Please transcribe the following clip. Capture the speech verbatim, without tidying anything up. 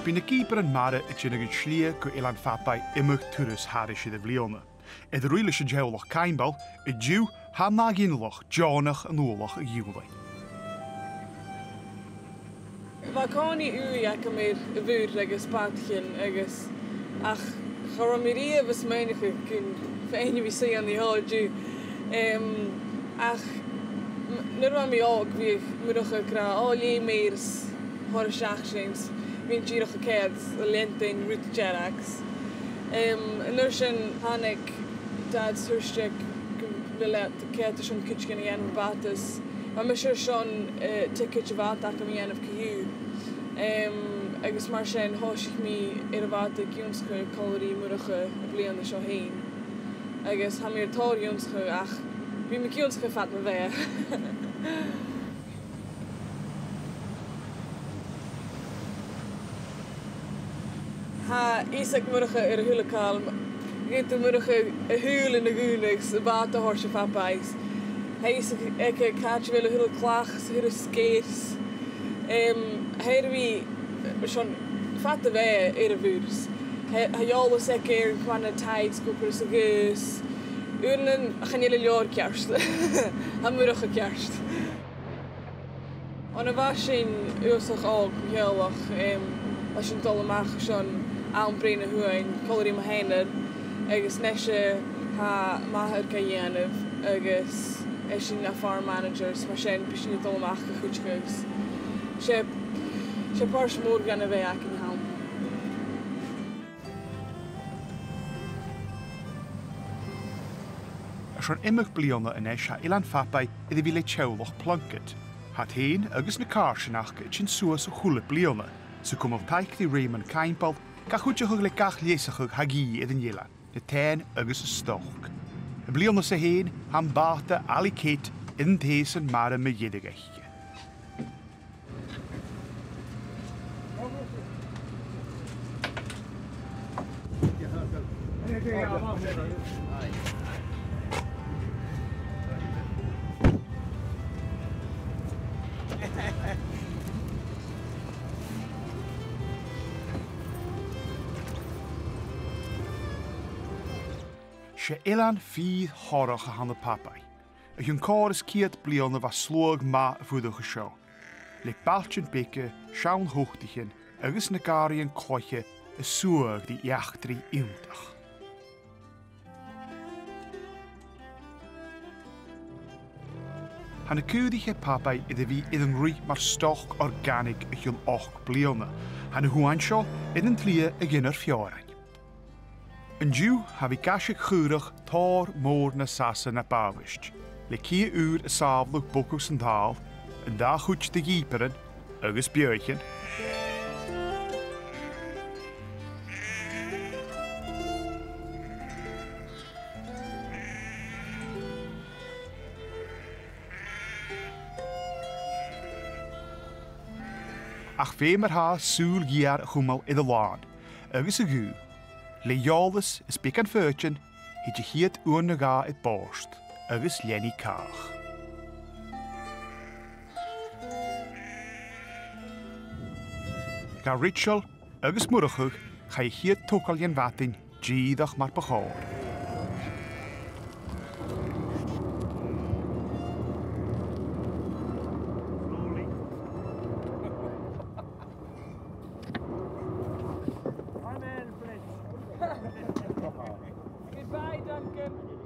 Bidh na gìobairean mara a' dèanamh an t-slighe gu Eilean Phabaigh iomadh turas thairis air a' bhliadhna. Air a ruith leis an teaghlach Caimbeul, an-diugh tha an ath ghinealach deònach an uallach a ghiùlain. Bha còmhnaidh ùidh agam air a' mhuir agus bàtaichean agus, ach cha robh mi riamh a' smaoineachadh gum faighnich mi suidheachadh an seo an-diugh. Em, ach m-, nuair a bha mi òg, bhiodh Murchadh ag ràdh, "Ò, leugh mi air is thoir a-steach sinn, bidh mi dìreach a' coimhead a' leantainn rud dearg." Em, an uair sin thàinig Dad 's thuirt e gu bheil e ceart airson cuideigin a dhèanamh am bàta 's bha mise airson, eh, ticead a' bhàta agam a dhèanamh co-dhiù. Em, agus mar sin thòisich mi air a' bhàta ag ionnsachadh còmhla ri Murchadh a' bhliadhna seo fhèin. Agus tha mi air tòrr ionnsachadh, ach bidh mi ag ionnsachadh fad mo bheatha. Tha fhios aig Murchadh air a h-uile càil, gheibh thu Murchadh a h-uile na dhùnadh 's am bàta a thoirt a Phabaigh. Tha fhios aige càit a bheil a h-uile clach 's a h-uile sgeir 's, em, tha e air a bhith, eh, son fad a bheatha air a' mhuir. Tha, tha eòlas aige air mar a tha na tides ag obair 's a' ghaoth. Uaireannan chan eil an leabhar ceart. Tha Murchadh ceart. On a bha sinn uabhasach òg, mo theaghlach, em, bha sinn a' dol a-mach son àm breith na h-uain, còmhla ri mo sheanair, agus a-nise tha m' athair ga dhèanamh, agus esan na farm manager, so mar sin bidh sinn a' dol a-mach a chuideachadh. 'S e, 's e pàirt mòr dhen a' bheatha againn a th' ann. Airson iomadh bliadhna a-nis tha Eilean Phabaigh air a bhith le teaghlach Plunkett. Tha iad fhèin agus na càirdean aca a' tighinn suas a h-uile bliadhna, 's a' cumail taic ri Raymond Caimbeul, ga chuideachadh le gach leasachadh a tha a dhìth air an eilean, na taighean agus an stoc. Am bliadhna sa fhèin, tha am bàta Alley Kate air an taoisean mara mu dheireadh aice. 'S e eilean fìor thorrach a th' ann am Pabaigh. O chionn còrr is ceud bliadhna bha sluagh math a' fuireach an seo, le bailtean beaga, seann thobhtaichean agus na gàrraidhean cloiche a' suathadh ri eachdraidh iongantach. Tha na caoraich aig Pabaigh air a bhith air an ruith mar stoc organaig o chionn ochd bliadhna. Tha na h-uain seo air an t-slighe a dh'Inbhir Pheofharain. An-diugh, tha a' bhith gaisg chaorach tòrr mòr na Sasainn na b' àbhaist, le cidhe ùr a' sàbhaladh bogadh san t-sàl, an dà chuid de dhìobairean agus beathaichean. Ach feumaidh mi sùil gheur a chumail air an làn, agus a' ghaoth, le eòlas is beagan foighidinn, thèid a' chiad uain no dhà air bòrd agus leanaidh càch. Gu Rachel agus Murchadh, chaidh a' chiad togail dhen mhadainn dìreach mar bu chòir. Goodbye, Duncan.